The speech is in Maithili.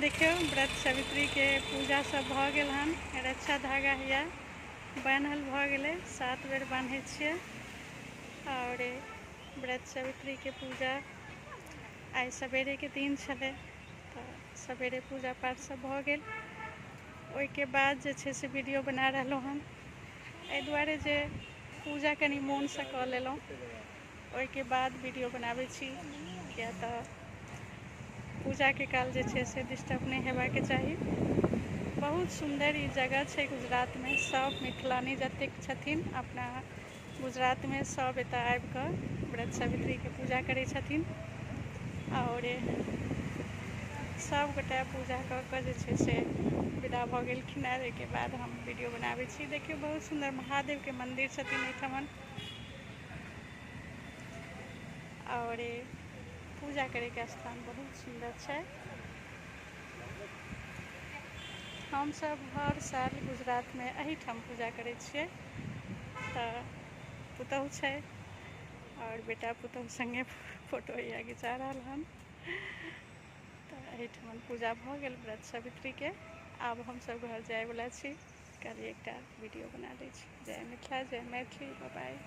देखियौ व्रत सावित्रीके पूजा सब भऽ गेल हन। रक्षा धागा हैया बान्हल भऽ गेलै, 7 बेर बान्है छियै। आओर व्रत सावित्रीके पूजा आइ सवेरेके दिन छलै तऽ सवेरे पूजा पाठ सब भऽ गेल। ओहिके बाद जे छै से वीडियो बना रहलहुँ हन, एहि दुआरे जे पूजा कनि मोनसँ कऽ लेलहुँ, ओहिके बाद वीडियो बनाबै छी, किया तऽ पूजाके काल जे छै से डिस्टर्ब नहि हेबाके चाही। बहुत सुन्दर ई जगह छै गुजरातमे। सब मिथिलानी जतेक छथिन अपना गुजरातमे सब एतऽ आबिकऽ व्रत सावित्रीके पूजा करै छथिन। आओर सब गोटा पूजा कऽ कऽ जे छै से विदा भऽ गेलखिन। ओहिके बाद हम वीडियो बनाबै छी। देखियौ बहुत सुन्दर महादेवके मन्दिर छथिन एहिठमन। आओर पूजा करैके स्थान बहुत सुन्दर छै। हमसब हर साल गुजरातमे एहिठाम पूजा करै छियै। तऽ पुतहु छै आओर बेटा पुतहु सङ्गे फोटो हैया घिचा रहल हन। तऽ एहिठाम पूजा भऽ गेल व्रत सावित्रीके। आब हमसब घर जाइवला छी, कहलियै एकटा वीडियो बना लै छी। जय मिथिला, जय मैथिली, बाय।